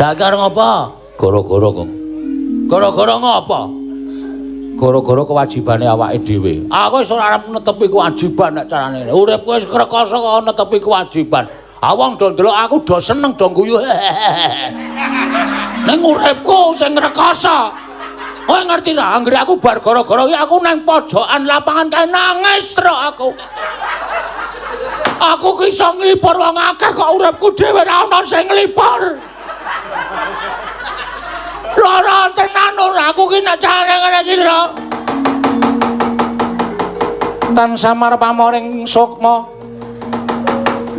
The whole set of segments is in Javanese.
Saiki arep ngopo? Gara-gara kok. Gara-gara ngopo? Gara-gara kewajibane awake dhewe. Aku wis ora arep netepi kewajiban nek carane. Uripku wis rekoso kok netepi kewajiban. Ah wong do ndelok aku do seneng do guyu. Ning uripku sing rekoso. Kowe ngerti ra anggere aku bar gara-gara iki aku nang pojokan lapangan kae nangis truk aku. Aku ki iso nglipur wong akeh kok uripku dhewe ra ono sing nglipur. Lara tenan ora aku ki nek carane ngene iki lho. Tan samar pamoring sukma.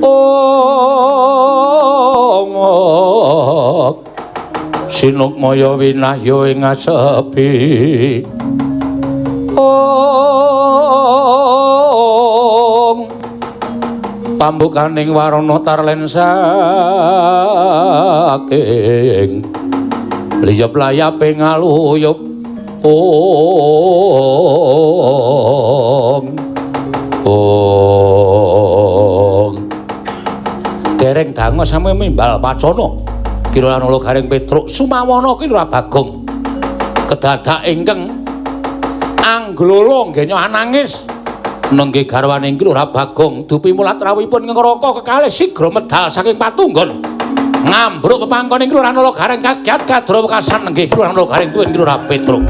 Ong. Sinukmaya winahya ing asepi. Ong. Pambukaning warana tarlen saking liyep layape ngaluyup. Ong. Ong. Dereng dangu sami mimbal pacana. Kira Nala Gareng Petruk Sumawana ki Lurah Bagong. Kedadak ingkang angglolo nggenya nangis. Nengge garwane ki Lurah Bagong dupi mulat rawuhipun ngraka kekalih sigra medal saking patunggon. Ngambruk pepangkon ing Lurah Nala Gareng kagiat kadra wekasan nggih Lurah Nala Gareng tuwin Lurah Petruk.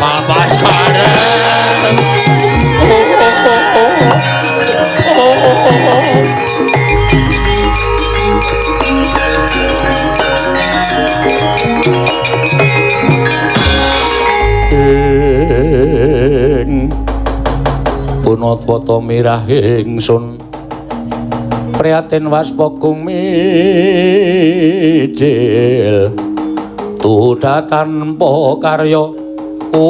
Papas Gareng. Oh oh oh oh oh. Ing punatwata mirah ingsun prihatin waspa kumijil tuda tanpa karya. Ong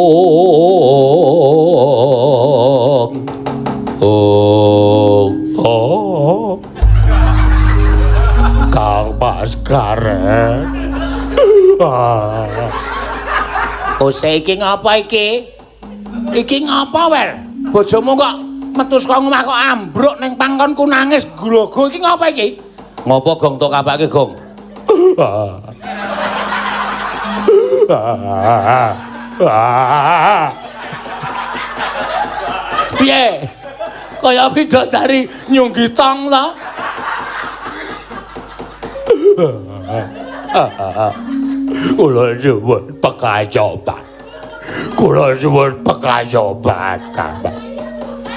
ong ong. Kang Mas Gareng. Ose iki ngapa iki? Iki ngapa, Wer? Bojomu kok metu saka omah kok ambruk ning pangkonku nangis grogo iki ngapa iki? Ngopo Gong tok kapake, Gong? Piye? Kaya bidadari nyunggi tong ta? Kula nyuwun pekayoban. Kula nyuwun pekayoban, Kang.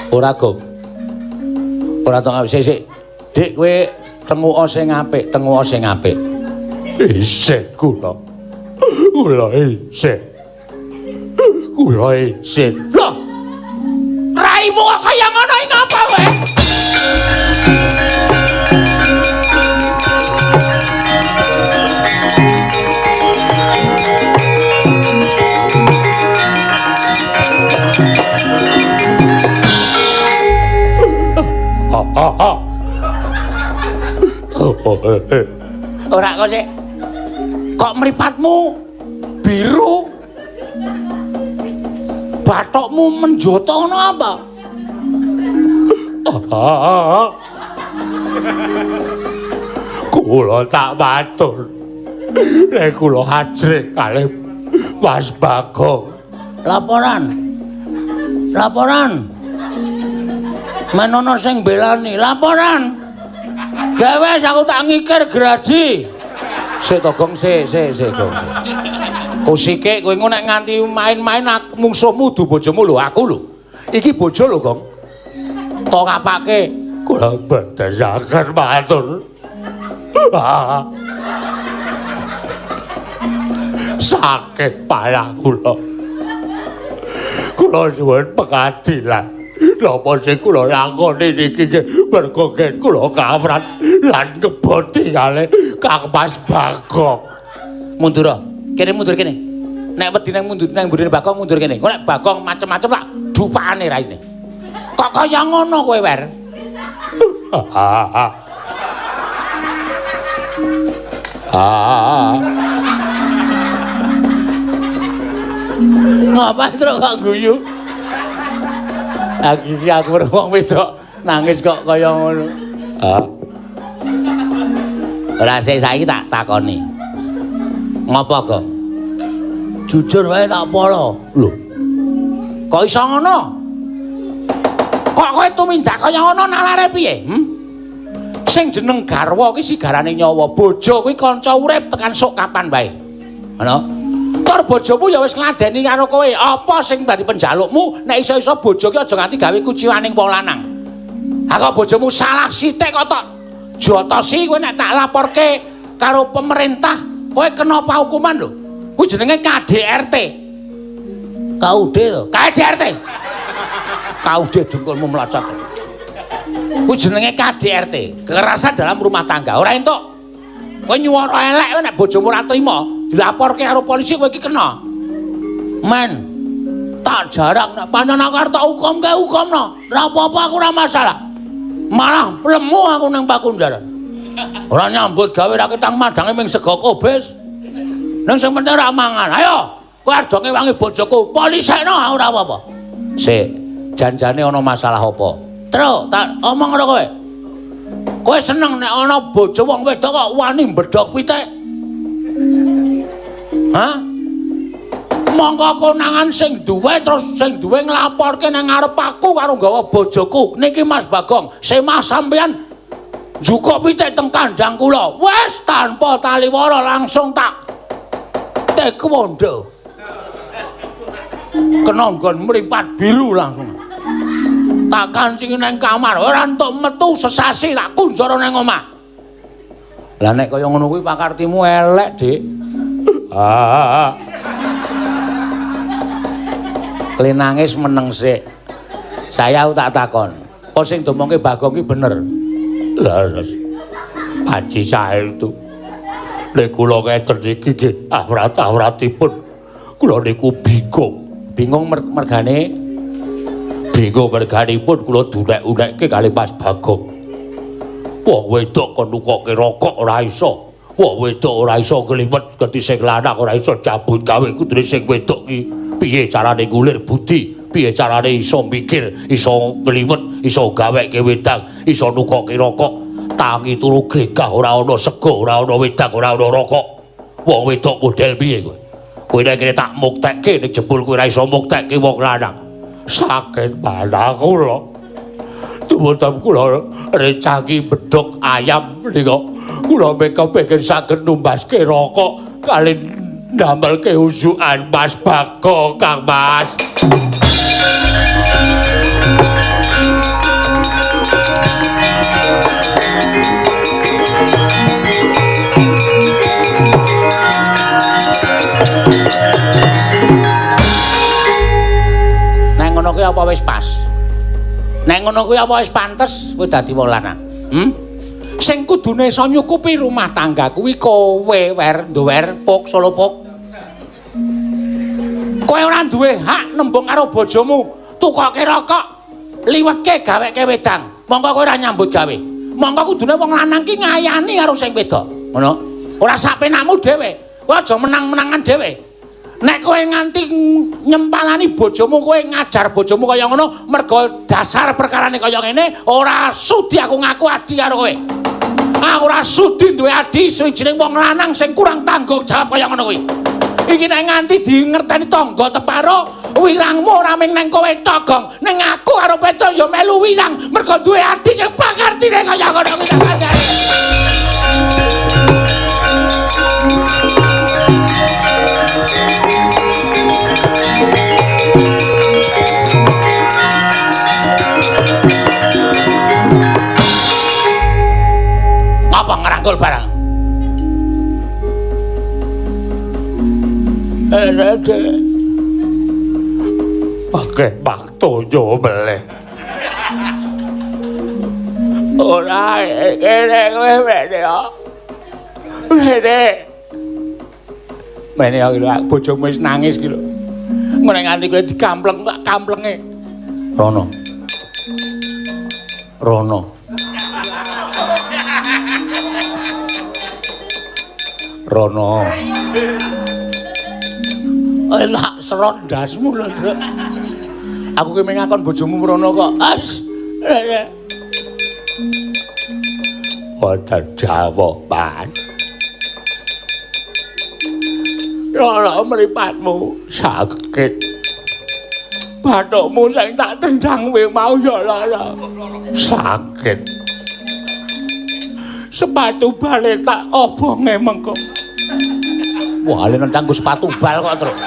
Ora, Gong. Ora tong sik. Dik kowe tenguka sing apik, tenguka sing apik. Isih kula. Kula isih. Kula isin. Lho. Raimu kok kaya ngono iki ngapa kowe? Ora kok sik. Kok mripatmu biru? Bathokmu menjoto ngono apa? Kula tak matur. Nek kula ajrih kalih Mas Bagong. Laporan. Laporan. Menono sing belani, laporan. Gawe aku tak ngikir graji. Sik to Gong, sik sik sik Gong. Kusike kowe engko nek nganti main-main mungsuhmu du bojomu lho, aku lho. Iki bojo lho, Gong. Tok ngapake? Kula boten saged matur. Sakit parah kula. Kula nyuwun pengadilan. Napa sing kula lakoni niki mergo gen kula kawrat lan ngeboti kalih Kang Mas Bagong. Mundur. Kene mundur kene. Nek wedi nang mundur nang mburine Bagong mundur kene. Engko nek Bagong macem-macem tak dupakane raine. Kok kaya ngono kowe, Wer? Ngapa truk kok guyu? Aku iki aku wong wedok nangis kok kaya ngono. Ha. Ora sik saiki tak takoni. Ngopo, Gong? Jujur wae tak polo. Lho. Kok iso ngono? Kok kowe tumindak kaya ngono nalare piye? Hm? Sing jeneng garwa kuwi sigarane nyawa, bojo kuwi kanca urip tekan sok kapan wae. Ngono. Tur bojomu ya wis ngladeni karo kowe. Apa sing dadi penjalukmu nek iso-iso bojo ki aja nganti gawe kuciwaning wong lanang. Ha kok bojomu salah sithik kok tok jotosi kowe nek tak laporke karo pemerintah, kowe kena hukuman lho. Kuwi jenenge KDRT. KUD to. KDRT. KUD dengkulmu mlocot. Kuwi jenenge KDRT, kekerasan dalam rumah tangga. Ora entuk. Kowe nyuwara elek nek bojomu ora trima, dilaporke karo polisi kowe iki kena. Men, tak jarak nek pancen aku arep tak hukumke hukumno. Ora apa-apa aku ora masalah. Malah lemu aku nang Pakunjaran. Ora nyambut gawe ra ketang madange ming sego kobis. Nang sing penting ora mangan. Ayo, kowe arep ngewangi bojoku, polisekno ora apa-apa. Sik, janjane ana masalah apa? Tru, tak omong karo kowe. Kowe seneng nek ana bojo wong wedok kok wani mbedhok pitik? Hah? Mongko konangan sing duwe terus sing duwe nglaporke nang ngarep aku karo nggawa bojoku. Niki Mas Bagong, semah sampean njukuk pitik teng kandhang kula. Wis tanpa taliwara langsung tak taekwondo. Kena nggon mripat biru langsung. Tak kancing nang kamar, ora entuk metu sesasi tak kunjara nang omah. Lah nek kaya ngono kuwi pakartimu elek, Dik. Ah. Le nangis meneng sik. Saya tak takon. Apa sing diomongke Bagong ki bener? Leres. Panci saestu. Nek kula ngeten iki nggih awrat-awratipun kula niku bingung. Bingung mergane bingung merganipun kula dunek-unekke kali Mas Bagong. Wong wedok kon nukokke rokok ora iso. Wong wedok ora iso ngliwet ganti sing lanang ora iso cabut gawe kudune sing wedok ki piye carane ngulir budi, piye carane iso mikir, iso ngliwet, iso gaweke wedang, iso nukokke rokok. Tangi turu gregah ora ana sego, ora ana wedang, ora ana rokok. Wong wedok model piye kowe? Kowe nek kene tak muktekke nek jebul kowe ora iso muktekke wong lanang. Sakit mana kula. Dumunten kula recangi bedhog ayam menika. Kula meka pengen saged numbaske rokok kali ndamelke usukan Mas Bagong, Kang Mas. Nek ngono kuwi apa wis pas? Nek ngono kuwi apa wis pantes kowe dadi wong lanang? Hm? Sing kudune iso nyukupi rumah tangga kuwi kowe wer nduwer pok solo pok. Kowe ora duwe hak nembung karo bojomu, tukoke rokok, liwetke gaweke wedang. Mongko kowe ora nyambut gawe. Mongko kudune wong lanang ki ngayani karo sing wedok. Ngono. Ora sak penakmu dhewe. Kowe aja menang-menangan dhewe. Nek kowe nganti nyempalani bojomu, kowe ngajar bojomu kaya ngono, mergo dasar perkarane kaya ngene, ora sudi aku ngaku adi karo kowe. Aku ora sudi duwe adi suwijining wong lanang sing kurang tanggung jawab kaya ngono kuwi. Iki nek nganti dingerteni tangga teparo, wirangmu ora mung nang kowe tok, Gong. Ning aku karo Petro ya melu wirang mergo duwe adi sing pakartine kaya ngono kuwi tak kandhani. Ngapa ngerangkul barang? Dek. Pakai waktu meleh. Ora kene kowe mene yo. Mene. Mene yo lho, bojomu wis nangis ki lho. Ngono nganti kowe dikampleng tak kamplenge. Rono. Rono. Rono. Tak serot ndasmu lho, Truk. Aku ki mung ngakon bojomu mrono kok. As. Wonten dawuh, Pan. Lara mripatmu sakit. Bathukmu sing tak tendang kowe mau ya lara. Sakit. Sepatu bale tak obonge mengko. Wah, le nendang nggo sepatu bal kok, Truk.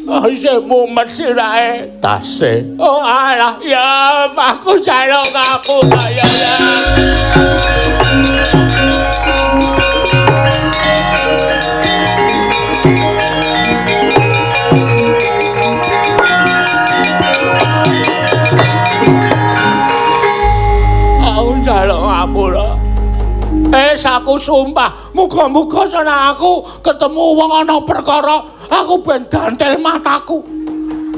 Oh, isih mumet sirahe tase. Oh alah, ya aku jaluk ngapura ya. Aku jaluk ngapura. Aku sumpah, muga-muga sana aku ketemu wong ana perkara, aku ben dantel mataku.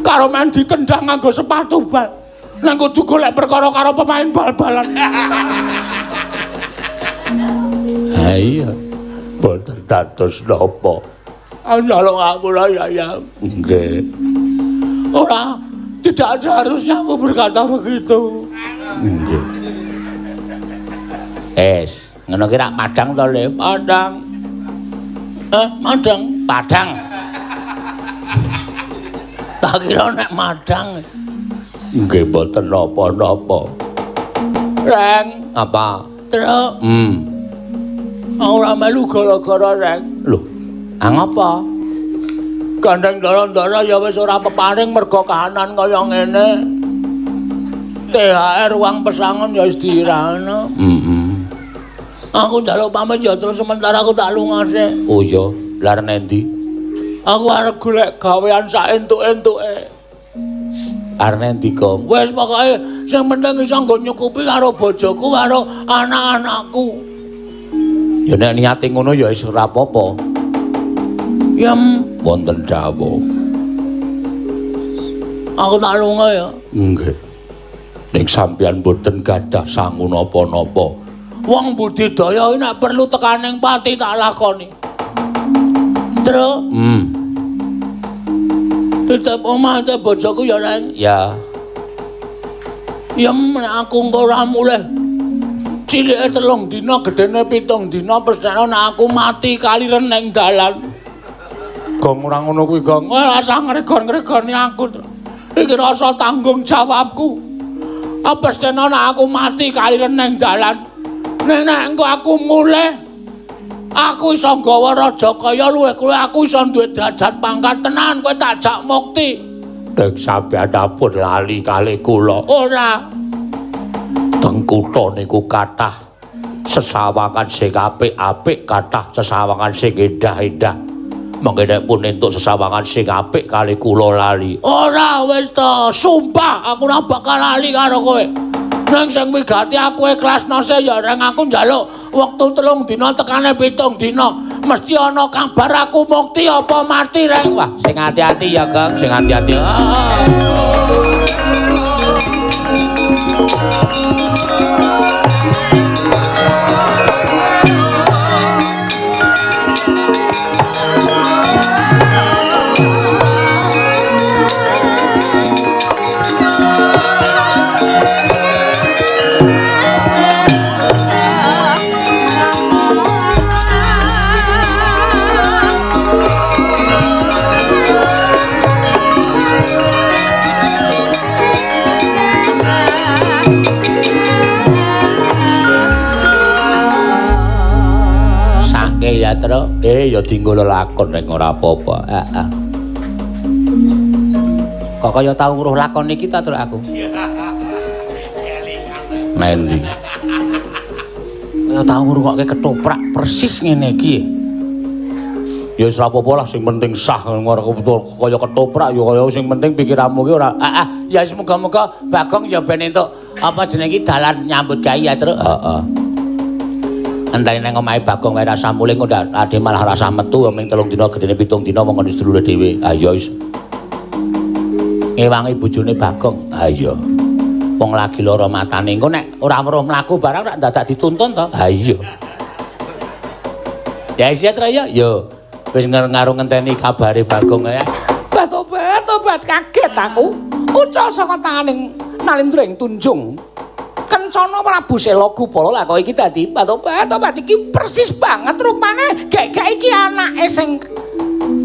Karo men ditendang nganggo sepatu bal. Nang kudu golek perkara karo pemain bal-balan. Ha iya, boten dados napa. Njaluk ngapura ya ya. Nggih. Ora, tidak ada harusnya aku berkata begitu. Nggih. Es. Ngono ki rak padang to, Le? Padang. Madang, padang. Tak kira nek madang. Nggih mboten napa-napa. Reng, apa? Truk. Ora melu gara-gara Reng. Lho, ngapa? Gandeng ndara-ndara ya wis ora peparing mergo kahanan kaya ngene. THR uang pesangon ya wis dirana. Aku njaluk pamit ya terus sementara aku tak lunga sik. Oh iya, lah arep endi? Aku arep golek gawean sak entuk-entuke. Arep endi, Gong? Wis pokoke sing penting iso nggo nyukupi karo bojoku karo anak-anakku. Ya nek niate ngono ya wis ora apa-apa. Ya wonten dawuh. Aku tak lunga ya. Nggih. Ning sampeyan mboten gadah sangu napa-napa. Wong budidaya iki nek perlu tekaning pati tak lakoni. Truk. Titip omah te bojoku ya, Reng. Ya. Ya nek aku engko ora mulih. Cilike 3 dina, gedene 7 dina, pesthene nek aku mati kaliren ning dalan. Gong ora ngono kuwi, Gong. Ora usah ngregon-ngregoni aku. Iki rasa tanggung jawabku. Pesthene nek aku mati kaliren ning dalan. Nek engko aku mulih, aku iso nggawa raja kaya luwih kowe, aku iso duwe derajat pangkat tenan, kowe tak jak mukti. Nek sampeyan pun lali kali kula. Ora. Teng kutha niku kathah sesawangan sing apik-apik, kathah sesawangan sing endah-endah. Mengke nek pun entuk sesawangan sing apik kali kula lali. Ora wis to, sumpah aku ora bakal lali karo kowe. Nang sing wigati aku ikhlasno se ya Reng, aku njaluk wektu 3 dina tekane 7 dina mesti ana kabar aku mukti apa mati, Reng. Wah, sing ati-ati ya, Gong, sing ati-ati. Ya Truk, ya dinggo lelakon reng ora apa-apa. Heeh. Kok kaya tau weruh lakon iki ta, Truk aku? Nendi? Kaya tau ngrungokke ketoprak persis ngene iki. Ya wis ora apa-apa lah, sing penting sah ora kaya ketoprak ya kaya sing penting pikiranmu ki ora. Heeh, ya wis muga-muga Bagong ya ben entuk apa jenenge iki dalan nyambut gawe ya, Truk. Heeh. Enteni nang omahe Bagong wae rasa mulih kok ade malah rasa metu ming 3 dina gedene 7 dina wong ngene sedulure dhewe. Ha iya wis. Ngewangi bojone Bagong. Ha iya. Wong lagi lara matane engko nek ora weruh mlaku barang rak dadak dituntun to. Ha iya. Ya isih tra ya? Yo. Wis ngaro ngenteni kabare Bagong ya. Tobat, tobat kaget aku. Ucal saka tanganing Nalindra ing Tunjung. Kencana Prabu Sela Gupala lah kok iki dadi tobat, tobat iki persis banget rupane gek-gek iki anake sing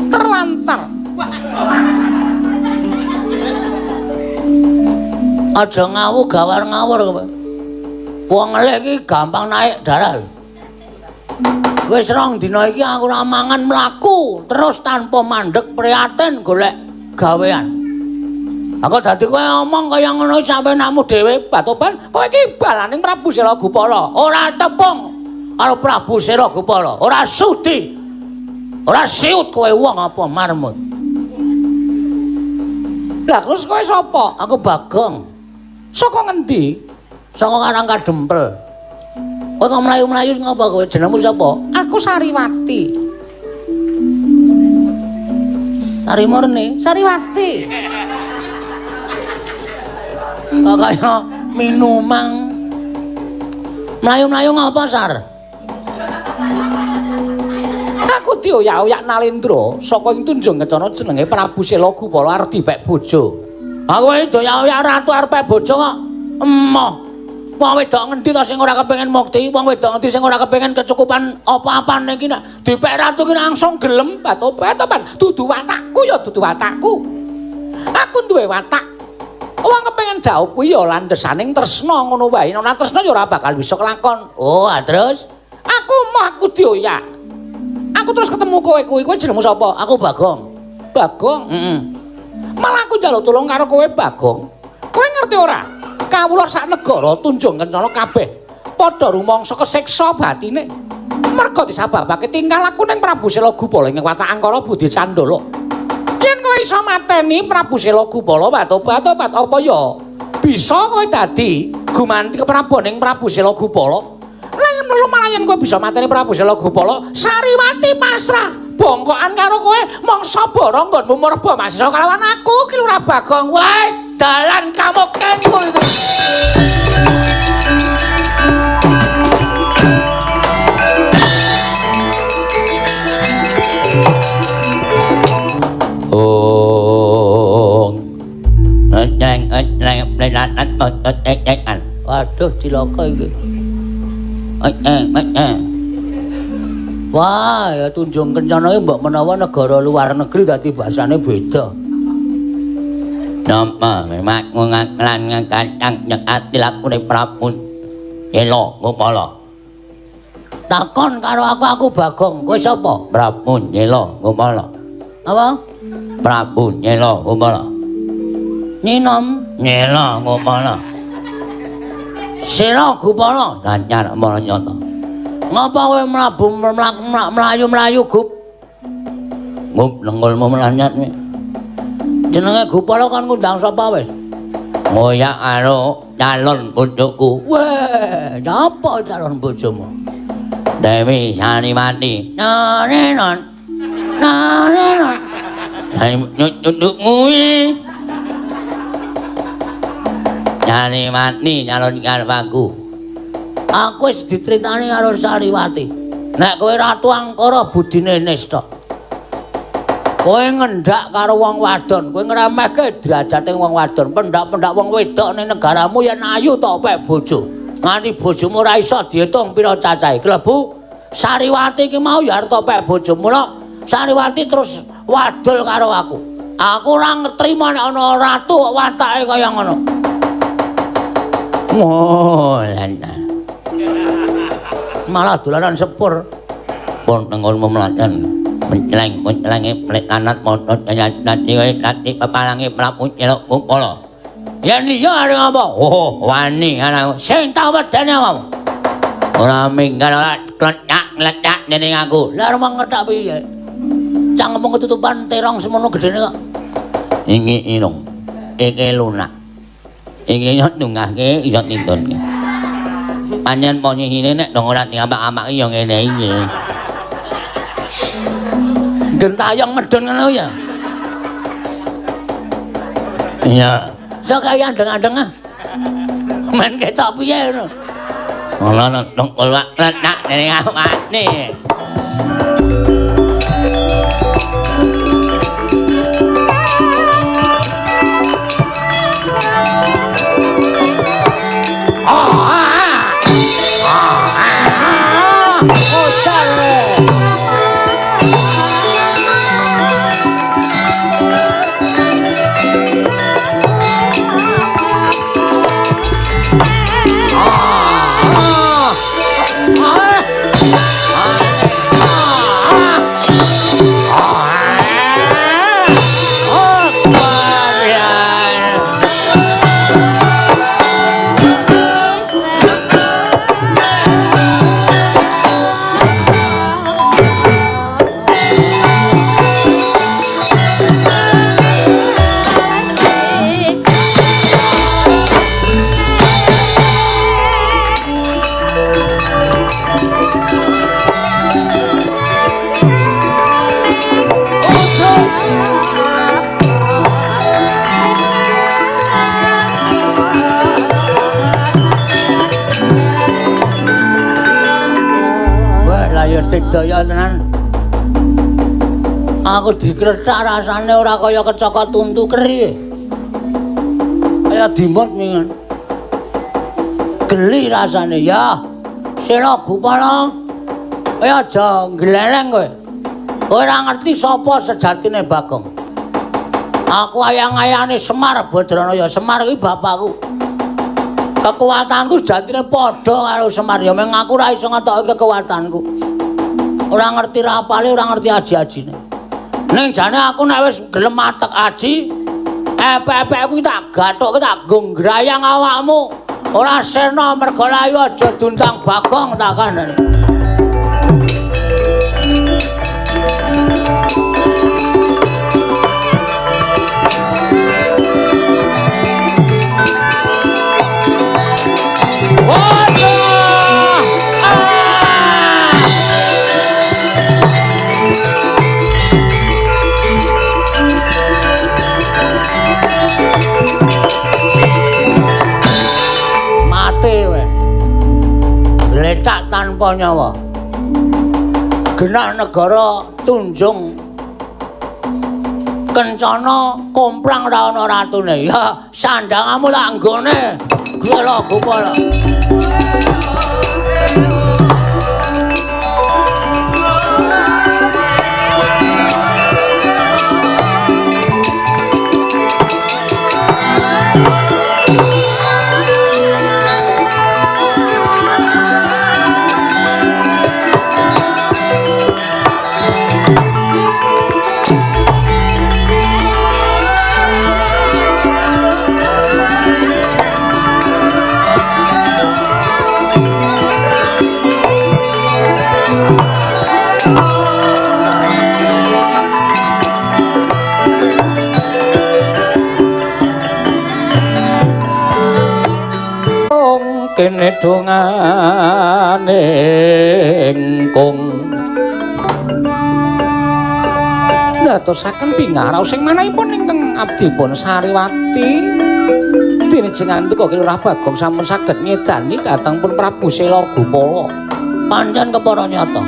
terlantar. Aja ngawu gawar ngawur kowe. Wong ngelih iki gampang naik darah. Wis rong dina iki aku ora mangan mlaku terus tanpa mandek prihatin golek gawean. Aku dadi kowe omong kaya ngono sampe nakmu dhewe Batoban, kowe iki balaning Prabu Sela Gupala. Ora tepung karo Prabu Sela Gupala, ora sudi. Ora siut kowe wong apa marmut. Lah terus kowe sapa? Aku Bagong. Saka ngendi? Saka Karang Kadempel. Kowe kok mlayu-mlayu ngapa kowe? Jenengmu sapa? Aku Sariwati. Sari Murni, Sariwati. Kok kaya minumang. Mlayu-mlayu ngapa, Sar? Aku dioyak-oyak Nalendra saka ing Tunjung Kencana jenenge Prabu Sela Gupala arep dipek bojo. Aku iki dioyak-oyak ratu arep pek bojo kok. Emoh. Wong wedok ngendi to sing ora kepengin mukti, wong wedok ngendi sing ora kepengin kecukupan apa-apane iki nek dipek ratu ki langsung gelem batobat-tobat. Dudu watakku ya dudu watakku. Aku duwe watak. Wong kepengin dhaup kuwi ya landhesaning tresna ngono wae. Nek ora tresna ya ora bakal bisa kelakon. Oh, terus aku moh aku dioyak. Aku terus ketemu kowe kuwi. Kowe jenengmu sapa? Aku Bagong. Bagong? Heeh. Malah aku njaluk tulung karo kowe Bagong. Kowe ngerti ora? Kawula sak negara Tunjung Kencana kabeh padha rumangsa kesiksa batine. Merga disababake tingkah laku ning Prabu Sela Gupala ing watak angkara budi candala. Yen kowe iso mateni Prabu Sela Gupala batobat-tobat apa ya bisa kowe dadi gumanti kepraboning Prabu Sela Gupala. Lan perlu malah yen kowe bisa mateni Prabu Sela Gupala, Sariwati pasrah bongkokan karo kowe mangsa bara nggonmu murba masisa kalawan aku ki Lurah Bagong. Wis dalan kamuktenku iku. Oh. Waduh cilaka iki. Wah, ya Tunjung Kencana iki mbok menawa negara luar negeri dadi basane beda. Napa memang ngaklan ngakang nyekat dilakune Prabu Sela Gupala. Takon karo aku, aku Bagong. Kowe sapa? Prabu Sela Gupala. Apa? Prabu Sela Gupala. Nyinom Sela Gupala. Sela Gupala lancar maranyata. Ngapa kowe mlabu mlayu-mlayu Gup? Gup nengulmu mlanyat. Jenenge Gupala kan ngundang sapa wis? Ngoyak karo calon bojoku. Weh, sapa calon bojomu? Dewi Sariwati. Narenon. Narenon. Nyut-nyut kuwi. Sariwati calon garwaku. Aku wis dicritani karo Sariwati. Nek kowe ratu angkara budine nista. Kowe ngendak karo wong wadon, kowe ngremehke derajate wong wadon, pendak-pendak wong wedok ning negaramu yen ayu tok pek bojo. Nganti bojomu ora iso diitung pira cacahe. Klebu Sariwati iki mau ya arep pek bojo. Mula Sariwati terus wadul karo aku. Aku ora ngetrima nek ana ratu kok watake kaya ngono. Oh, malah dolanan sepur. Pun nenggolmu melacan. Mencleng-menclengi plekanat motot nyat-nyat nyat pepalangi Prabu Sela Gupala. Yen iya arep ngapa? Oh, wani anakku. Sing tak wedeni awakmu. Ora minggal ora kletak-kletak dening aku. Lah arep ngetak piye? Cangkemmu ketutupan terong semono gedene kok. Iki irung. Iki lunak. Iki iso ndungahke iso tintunke. Pancen posisine nek dong ora diapak-apake ya ngene iki. Gentayong medun ngono ya. Iya. Sok kaya andeng-andeng ah. Men ketok piye ngono. Ngono tungkul wak lenak ning awakne. Digdaya tenan. Aku dikrethak rasane ora kaya kecokot untu keri. Kaya dimut ning. Geli rasane ya. Sela Gupala. Kaya aja gleleng kowe. Kowe ora ngerti sapa sejatine Bagong. Aku ayang-ayane Semar Badrana ya Semar kuwi bapakku. Kekuatanku sejatine padha karo Semar ya meng aku ora iso ngetoki kekuatanku. Ora ngerti rapale, ora ngerti aji-ajine. Ning jane aku nek wis gelem matek aji, epek-epekku tak gathukke tak nggrayang awakmu. Ora sena merga layu aja duntang Bagong tak kandhani. Gletak tanpa nyawa. Genah negara Tunjung Kencana komplang ra ana ratune. Ya sandangamu tak nggone. Gela Gupala. Kene dongane engkung ndadosaken pingaraos sing manahipun ingkang abdipun Sariwati dene jengantika Lurah Bagong sampun saged nyedani dhateng pun Prabu Sela Gupala. Pancen kepara nyata.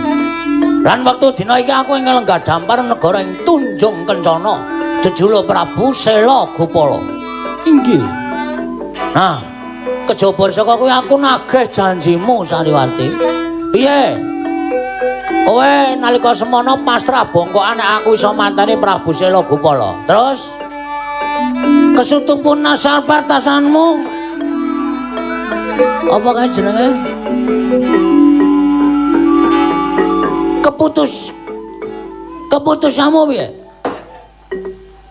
Lan wektu dina iki aku ing lenggah dampar negara ing Tunjung Kencana jejuluk Prabu Sela Gupala. Inggih. Nah, kejaba saka kuwi aku nagih janjimu Sariwati. Piye? Kowe nalika semono pasrah bongkokan nek aku iso mateni Prabu Sela Gupala. Terus kesutupun nasar batasanmu apa kae jenenge? Keputusanmu piye?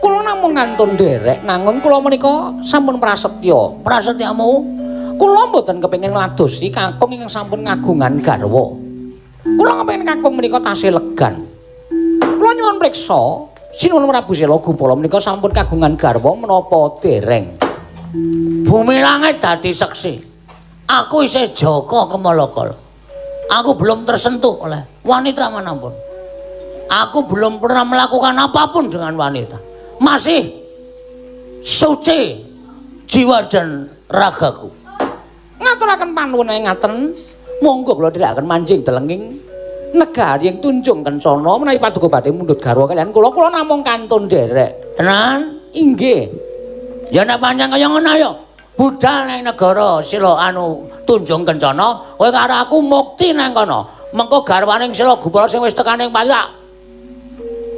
Kula namung ngantun nderek nanging kula menika sampun prasetya. Prasetyamu? Kula mboten kepengin ngladosi kakung ingkang sampun ngagungan garwa. Kula kepengin kakung menika tasih legan. Kula nyuwun priksa, sinuwun Prabu Sela Gupala menika sampun kagungan garwa menapa dereng? Bumi langit dadi seksi. Aku isih jaka kemalakala. Aku belum tersentuh oleh wanita manapun. Aku belum pernah melakukan apapun dengan wanita. Masih suci jiwa dan ragaku. Ngaturaken panuwun ngaten. Monggo kula dherekaken manjing delenging negari ing Tunjung Kencana menawi paduka badhe mundhut garwa kaliyan kula, kula namung kantun nderek. Tenan? Inggih. Ya nek pancen kaya ngono ayo. Budal nang negara Sila anu Tunjung Kencana, kowe karo aku mukti nang kono. Mengko garwaning Sila Gupala sing wis tekan ing pati tak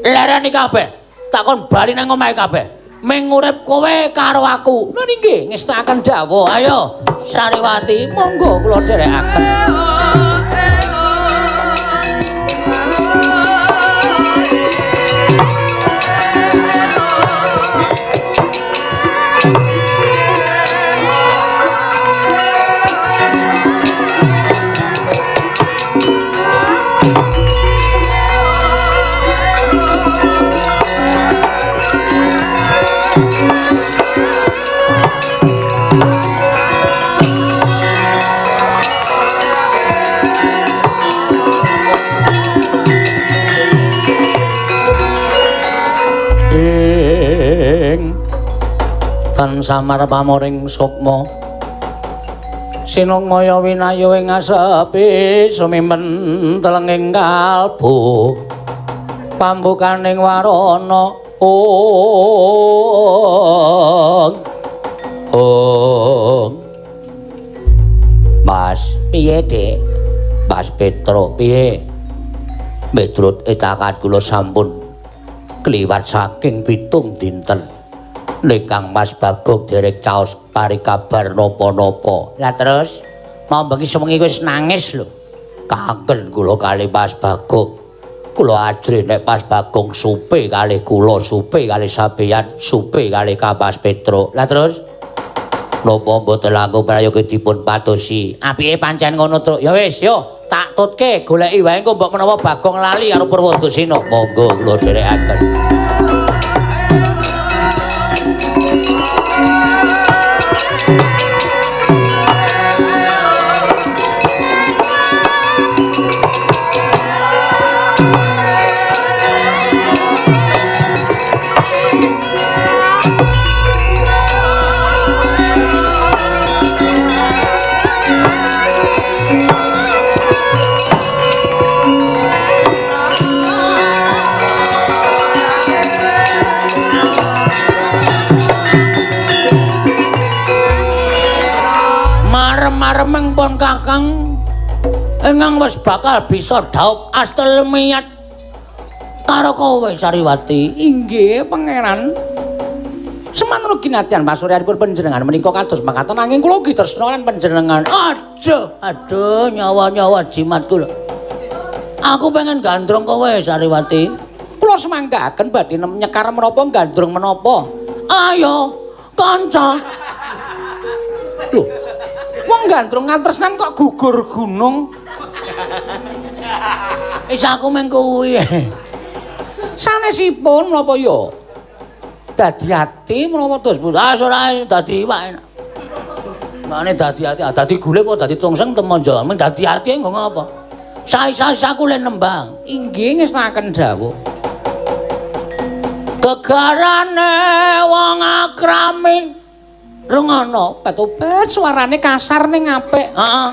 lereni kabeh. Takon bali nang omahe kabeh. Ming urip kowe karo aku. Lho nggih, ngestakaken dawuh. Ayo, Sariwati, monggo kula dherekaken. Tan samar pamoring sukma sinukmaya winayu ing asepi sumimen telenging kalbu pambukaning warana ong ong. Mas piye Dik? Mas Petro piye? Miturut etakan kula sampun kliwat saking 7 dinten. Nek Kang Mas Bagong derek caos pari kabar napa-napa. Lah terus mau bengi sewengi wis nangis lho. Kangen kula kali Mas Bagong. Kula ajrih nek Mas Bagong supe kalih kula, supe kalih sampeyan, supe kalih Kang Mas Petro. Lah terus napa mboten langkung prayoga dipun patosi? Apike pancen ngono, Truk. Ya wis, yo tak tutke goleki wae engko mbok menawa Bagong lali karo Purwodasena. Monggo kula dherekaken. Marem-maremeng pun Kakang ingkang wis bakal bisa dhaup astel miyat karo kowe Sariwati. Inggih, Pangeran. Semanten ugi nadyan pasuryanipun panjenengan menika kados mekaten nanging kula ugi tresna lan panjenengan. Aduh, aduh nyawa-nyawa jimat kula. Aku pengen gandrung kowe Sariwati. Kula semanggaken badhe nyekar menapa gandrung menapa. Ayo, kanca. Lho, wong gandrung katresnan kok gugur gunung. Wis aku mung kuwi. Sanesipun menapa ya? Dadi ati menapa terus? Ah ora dadi iwak enak. Mane dadi ati, dadi gule apa dadi tungseng temon Jawa. Mung dadi ati nggo ngapa? Sais-sais aku le nembang. Inggih ngestakaken dawuh. Gegarane wong akrami rungono obat-obat suarane kasar ning apik. Heeh.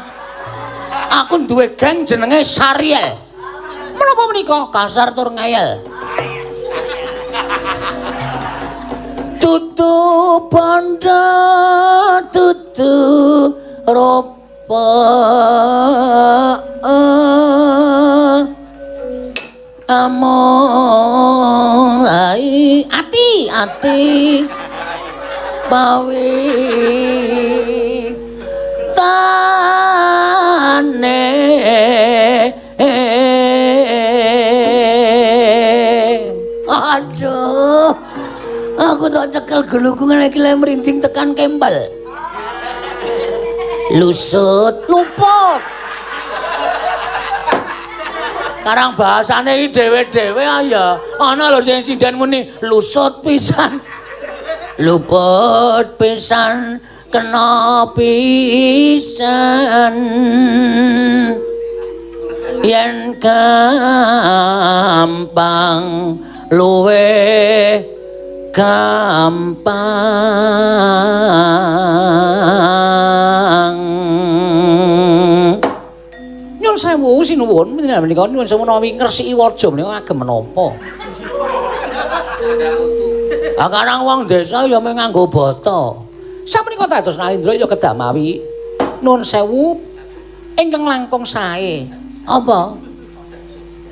Aku duwe geng jenenge Sariel. Menapa menika? Kasar tur ngeyel. Tutu bondo tutu rupa among ai ati ati pawi tane. Aduh, aku tak cekel geluku ngene iki le merinding tekan kempel. Lusut, luput. Karang bahasane iki dhewe-dhewe ya. Ana lho sing sinden muni lusut pisan. Luput pisan kena pisan. Yen gampang luwe gampang. Nyuwun sewu sinuwun panjenengan menika nyuwun sewu menawi ngresiki waja menika agem menapa? Ah karang wong desa ya mung nganggo bata. Samenika dados Nalindra ya kedah mawi nuwun sewu ingkang langkung sae. Apa?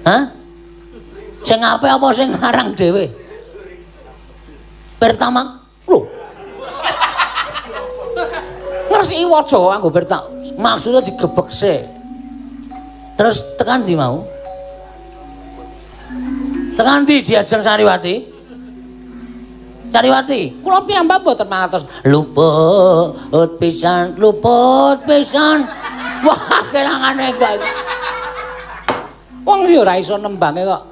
Hah? Sing apik apa sing ngarang dhewe? Pertama, lho. Ngresiki waja kok nganggo pertama. Maksudnya digebek sik. Terus tekan ndi mau? Tekan ndi diajeng Sariwati? Sariwati, kula piyambak mboten mangertos. Luput pisan, luput pisan. Wah, kelangane kok. Wong ya ora iso nembange kok.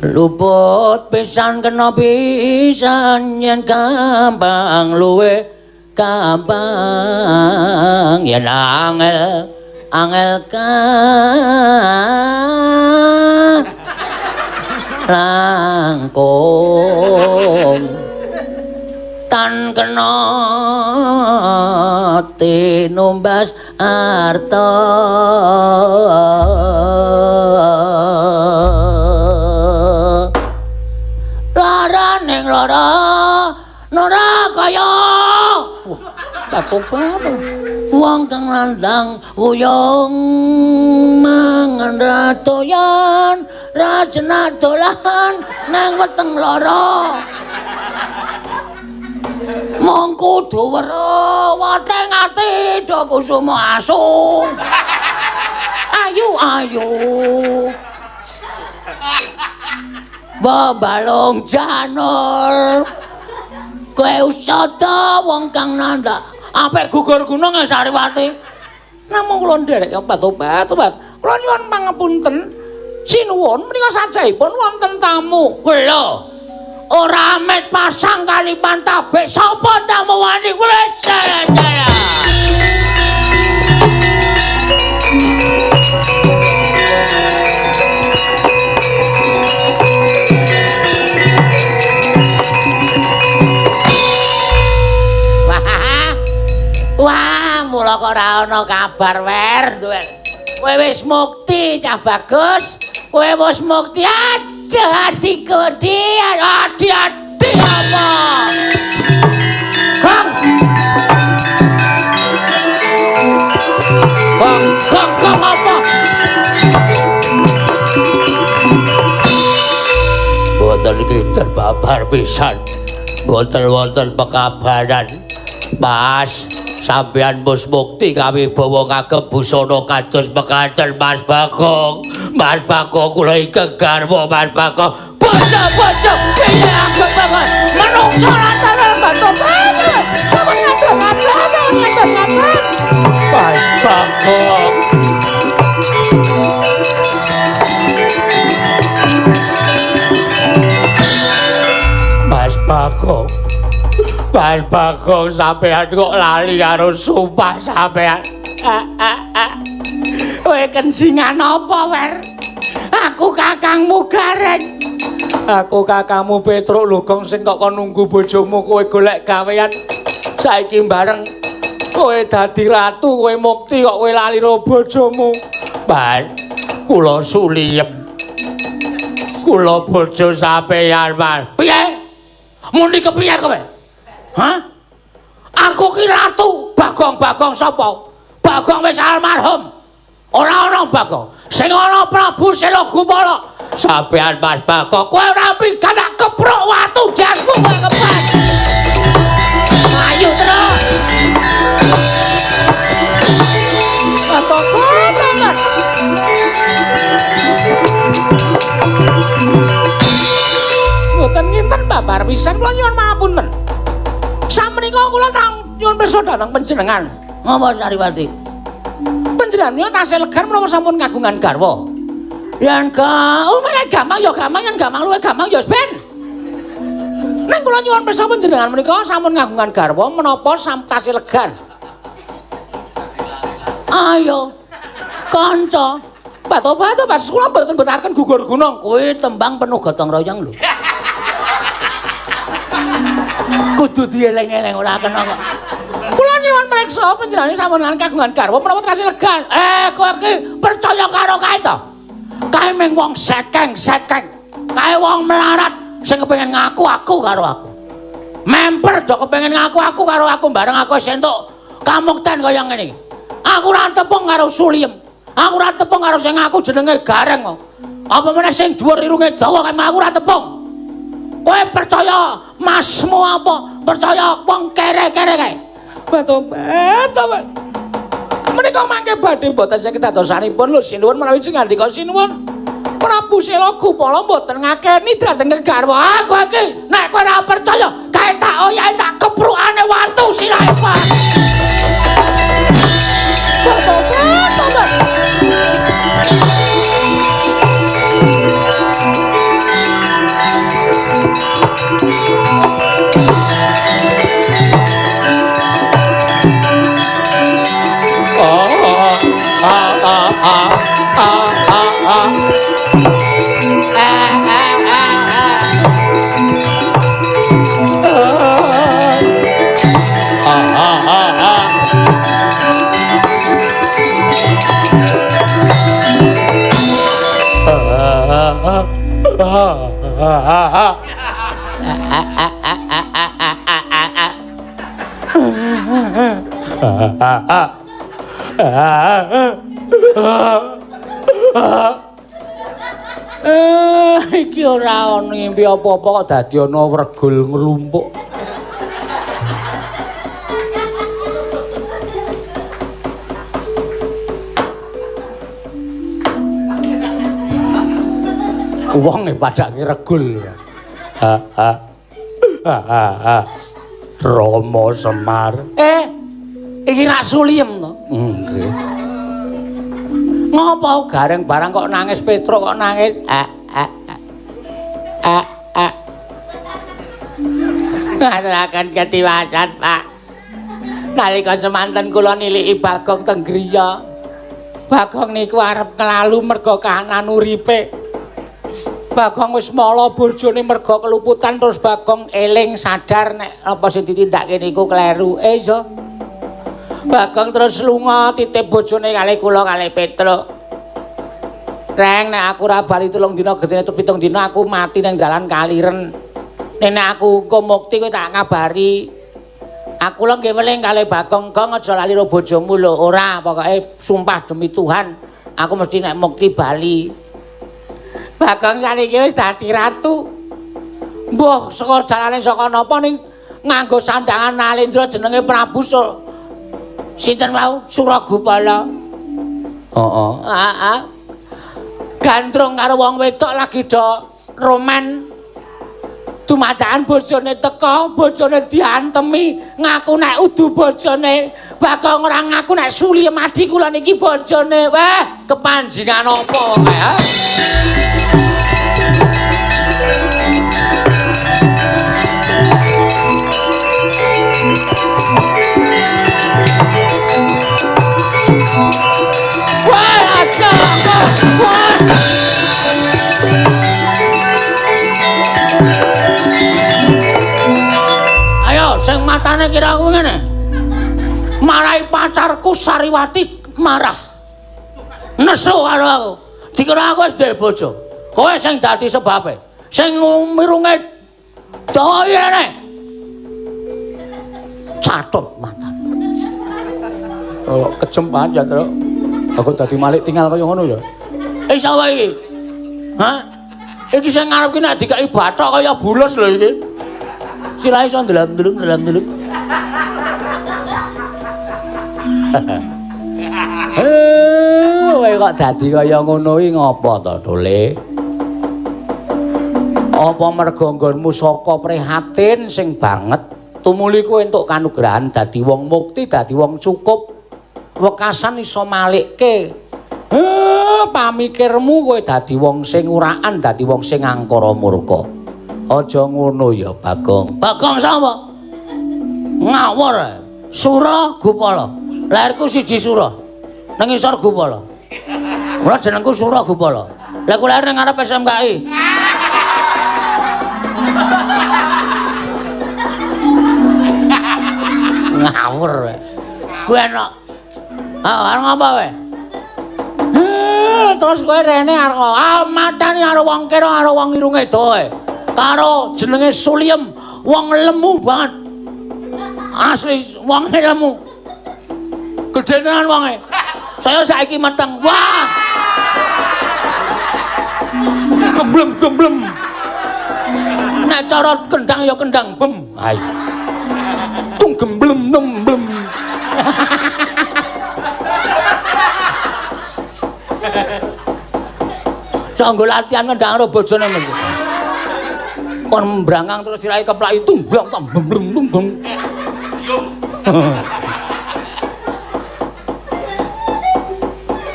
Luput pisan kena pisan yen gampang luwe gampang yen angel angel langkung tan kena tinumbas arta. Lara ning lara nora kaya batu-batu. Wong kang landang wuyung mangan ra doyan ra jenak dolan nang weteng lara. Mong kudu weruh wateng ati do kusuma asu. Ayu ayu. Balung janur. Kowe usada wong kang nandhak apik gugur gunung Sariwati. Namung kula nderek obat-obat. Kula nyuwun pangapunten. Sinuwun menika sajahipun wonten tamu. Lho. Ora amit pasang kalipan tabik sapa tamu wani wis. Wah, mula kok ora ana kabar wer. Kowe wis mukti cah bagus. Kowe wis mukti. Aduh adikku, adi-adi apa? Gong. Gong, gong, gong apa? Mboten iki terbabar pisan. Mboten wonten pekabaran. Mas, sampeyan wis mukti kawibawa kagem busana kados mekaten Mas Bagong. Mas Bagong kula ingkang garwa Mas Bagong. Bocah-bocah piye agem banget. Menungso rata batu-batu. Sampeyan ngatur-ngatur. Mas Bagong. Mas Bagong. Mas Bagong sampeyan kok lali karo sumpah sampeyan. Kowe kensingan apa, Wer? Aku kakangmu Gareng. Aku kakangmu Petruk lho, Gong, sing kok kon nunggu bojomu kowe golek gawean. Saiki bareng kowe dadi ratu, kowe mukti kok kowe lali karo bojomu. Mas, kula suliyem. Kula bojo sampeyan, Mas. Piye? Muni kepiye kowe? Hah? Aku ki ratu. Bagong-bagong sapa? Bagong wis almarhum. Ora ana Bagong. Sing ana Prabu Sela Gupala. Sampeyan Mas Bagong, kowe ora pikan tak keprok watu jasmu kowe kepas. Ayo terus. Batok-batok. Mboten nginten babar pisan kula nyuwun pangapunten. Samenika kula tang nyuwun pirsa dhateng panjenengan. Ngapa Sariwati? Panjenengan menika tasih legar menapa sampun kagungan garwa? Yen oh malah gampang ya gampang, yen gampang luwih gampang ya ben. Neng kula nyuwun pirsa panjenengan menika sampun kagungan garwa menapa tasih legan? Ayo kanca. Bato-bato pas kula mboten betaken gugur gunung. Kuwi tembang penuh gotong royong lho. Kudu dieling-eling ora kena kok. Kula nyuwun priksa preksa panjenengane sampun lan kagungan garwa menapa tasih legan. Kowe iki percaya karo kae to? Kae mung wong sekeng-sekeng. Kae wong melarat sing kepengin ngaku aku karo aku. Memper do kepengin ngaku aku karo aku bareng aku wis entuk kamukten kaya ngene iki. Aku ora tepung karo Suliem. Aku ora tepung karo sing ngaku jenenge Gareng. Apa meneh sing dhuwur irunge dawa kae aku ora tepung. Kowe percaya masmu apa? Percaya wong kere-kere kae? Tobat, tobat. Menika mangke badhe mboten saged dadosanipun lho sinuwun menawi sing ngandika sinuwun. Prabu Sela Gupala mboten ngakeni dhateng garwa. Aku iki nek kowe ora percaya, kae tak oyahe tak keprukane watu sirahe, Pak. Tobat, tobat. Iki ora ana ngimpi apa-apa kok dadi ana wregul nglumpuk. Wong e padake regul. Ha ha. Ha ha. Rama Semar. Iki rak Suliem to? Nggih. Ngopo Gareng barang kok nangis, Petruk kok nangis? Ngaturaken ketiwasan, Pak. Nalika semanten kula niliki Bagong teng griya. Bagong niku arep nglalu merga kahanan uripe. Bagong wis mala bojone merga keluputan terus Bagong eling sadar nek apa sing ditindakake niku kleru. Iso. Bagong terus lunga titip bojone kalih kula kalih Petruk. Reng nek aku ora bali 3 dina gedene 7 dina aku mati ning dalan Kaliren. Nek aku engko mukti kowe tak kabari. Aku lho nggih weling kalih Bagong, Gong aja lali karo bojomu lho. Ora, pokoke sumpah demi Tuhan, aku mesti nek mukti bali. Bagong saniki wis dadi ratu. Mbuh saka jalane saka napa ning nganggo sandangan Nalendra jenenge Prabu sinten wau? Suragupala. Heeh. Heeh. Gandrung karo wong wedok lagi do roman. Dumadakan bojone teka, bojone diantemi, ngaku nek udu bojone. Bagong ora ngaku nek Suliem adi kula niki bojone. Wah, kepanjingan apa kae? Wah, aja, wah. Ayo, sing matane kira aku ngene. Marahi pacarku Sariwati marah. Nesu karo aku. Dikira aku wis duwe bojo. Kowe sing dadi sebabe. Sing mirunge dawa rene. Catut matan. Oh, kejem banget ya, Truk. Aku dadi malik tinggal kaya ngono ya. Iso wae iki. Hah? Iki sing ngarep ki nek dikeki bathok kaya bulus lho iki. Sirahe iso ndelem-ndelem. Kowe kok dadi kaya ngono iki ngopo to, Dole? Apa merga nggonmu saka prihatin sing banget tumuli kowe entuk kanugrahan dadi wong mukti, dadi wong cukup, wekasan iso malikke. Pamikirmu kowe dadi wong sing urakan, dadi wong sing angkara murka. Aja ngono ya, Bagong. Bagong sapa? Ngawur. Sura Gupala. Lahirku siji Sura. Nang ngisor Gupala. Mula jenengku Sura Gupala. Lah ku lahir nang ngarep SMKI. Ngawur. Kowe enak. Ah, arep ngapa kowe? Terus kowe rene arep matane karo wong kira karo wong irunge doe. Karo jenenge Suliem, wong lemu banget. Asli wong lemu. Gedhe tenan wonge. Saya saiki meteng. Wah. Gemblem gemblem. Nek cara kendang ya kendang bem. Ayo. Tung gemblem nemblem. Sanggo latihan kendang karo bojone mengko. Kon mbrangkang terus sirahe keplaki tumblong tam blem blem.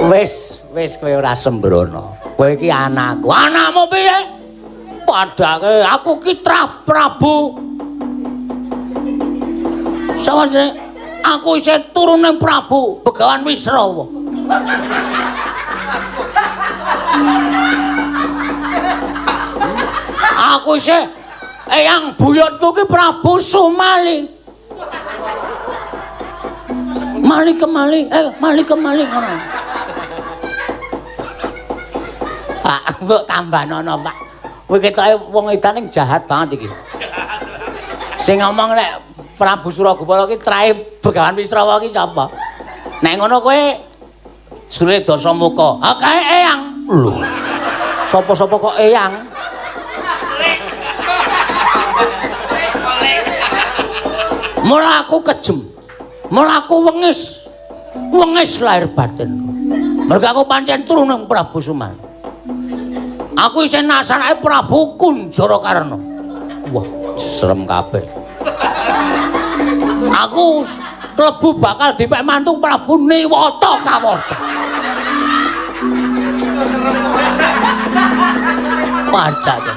Wis, wis kowe ora sembrono. Kowe iki anakku. Anakmu piye? Padake aku ki Trah Prabu. Sapa sih? Aku isih turune Prabu Begawan Wisrawa. Aku isih eyang buyutku ki Prabu Sumali. Mali kemali, mali kemali ngono. Pak, mbok tambanono, Pak. Kowe ketoke wong edan ning jahat banget iki. Sing ngomong nek Prabu Suragupala ki trahe Begawan Wisrawa ki sapa? Nek ngono kowe jure Dasamuka. Ha kae eyang. Lho. Sapa-sapa kok eyang? Mula aku kejem. Mula aku wengis. Wengis lahir batinku. Mergo aku pancen turune Prabu Sumali. Aku isih nasanake Prabu Kunjarakarna. Wah, serem kabeh. Aku klebu bakal dipek mantu Prabu Niwata Kawaca. Pajake.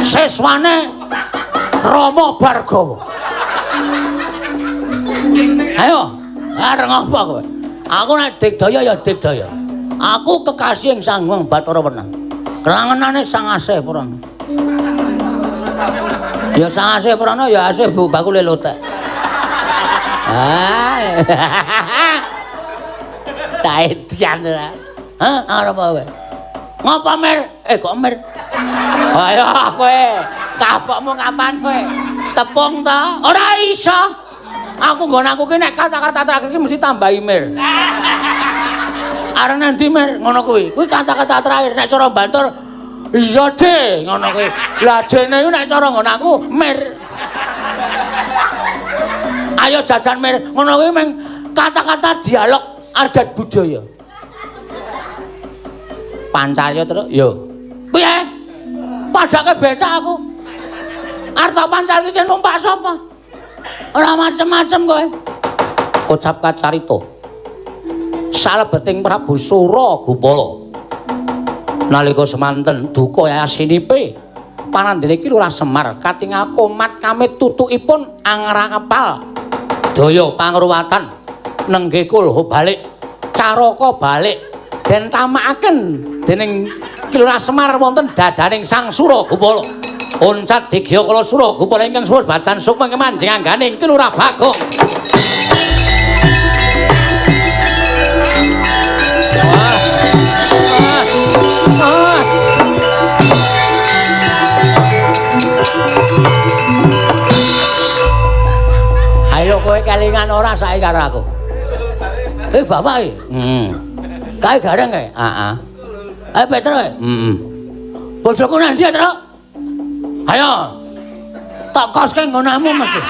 Siswane Rama Bargawa. Ayo, arep ngapa kowe? Aku nek digdaya ya digdaya. Aku kekasih ing Sang Hyang Bathara Wenang. Kelangenane Sang Asih Prana. Ya Sang Asih Prana ya asih bu bakule lotek. Ah. Saedian ora. Hah, arep apa kowe? Ngapa Mir? Kok Mir? Ayo kowe, kapokmu kapan kowe? Tepung ta? Ora iso. Aku nggon aku ki nek kata-kata terakhir ki mesti tambahi Mir. Arep nanti Mir ngono kuwi. Kuwi kata-kata terakhir nek cara Bantur iya je ngono kuwi. Lah jene iku nek cara nggon aku Mir. Ayo jajan Mir ngono kuwi meng kata-kata dialog adat budaya. Pancaya terus yo. Piye? Padake becak aku. Arep tak pancalke sing numpak sapa? Ora macem-macem kowe. Kocap kacarita. Salebeting Prabu Suragupala. Nalika semanten duka yasinipe panandene iki Lurah Semar katingal komat kamit tutukipun angrapal daya pangruwatan nenggih kulha balik caraka balik den tamakaken dening Ki Lurah Semar wonten dadaning Sang Suragupala. Oncat digya kala Suragupala ingkang suwun badan sukma manjing angganing Ki Lurah Bagong. Ayo kowe kelingan ora saiki karo aku. Bapak iki. Heeh. Kae gareng kae? Heeh. Ayo Petro. Heeh. Bojoku nang ndi, Tru? Ayo. Tak koske nggonamu mesti.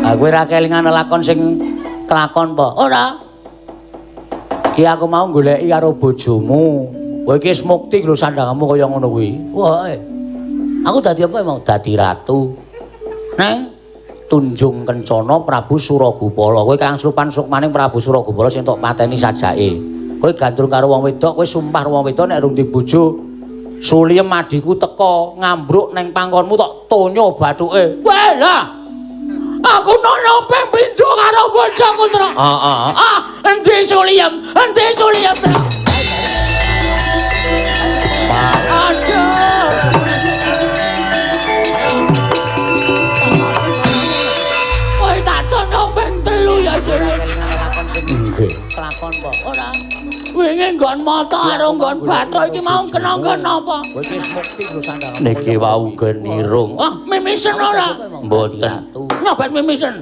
Aku ora kelingan lakon sing kelakon apa? Ora. Ki aku mau goleki karo bojomu. Kowe iki wis mukti lho sandangamu kaya ngono kuwi. Wah. Aku dadi apa mau dadi ratu. Neng Tunjung Kencana Prabu Suragupala. Kowe kang slupan sukmaning Prabu Suragupala sing tok pateni sajake. Kowe gandrung karo wong wedok, kowe sumpah wong wedok nek rung dibojo Suliem adhiku teka ngambruk neng pangkonmu tok tonyo bathuke. Weh lah. Aku nono ping pindho karo bojoku, Tru. Heeh. Ah, endi Suliem? Endi Suliem, Tru? Aduh. Kowe tak Nggih. Kelakon kok. Ora. Wingi nggon mata karo nggon bathuk iki mau kena nggon apa? Kowe iki wis mukti lho sandang. Niki wau genirung. Ah, mimisen ora? Mboten. Nyobat mimisen.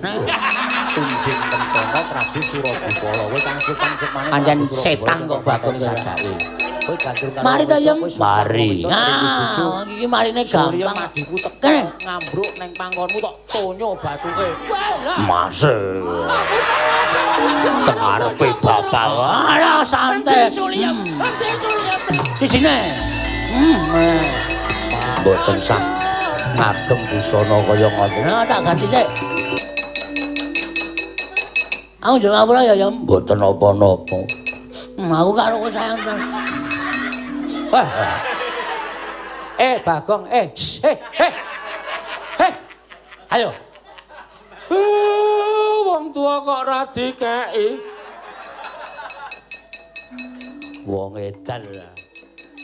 Tunjing Kencana Prabu Surabupala. Kowe kang sukman-sukmane Pancen setan kok Bagong sajake. Kowe gandrung karo Mari ta, Yem? Mari. Nah, iki marine Surya gampang. madiku teko Kene. ngambruk neng pangkonmu tok tonyo bathuke. Mas. Teng ngarepe bapak. Alah santai. Di sini. Mboten sah ngagem busana kaya ngoten. Nah, tak ganti sik. Aku njaluk ngapura ya, Yem. Mboten napa-napa. Aku karo kowe sayang tenan. Wah, Eh Bagong, eh, shh, eh, eh. Eh. Ayo. Wong tua kok ora dikeki. Wong edan.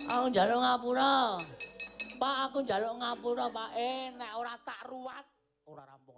Aku njaluk ngapura. Pak, aku njaluk ngapura, Pak. Nek ora tak ruwat, ora rampung.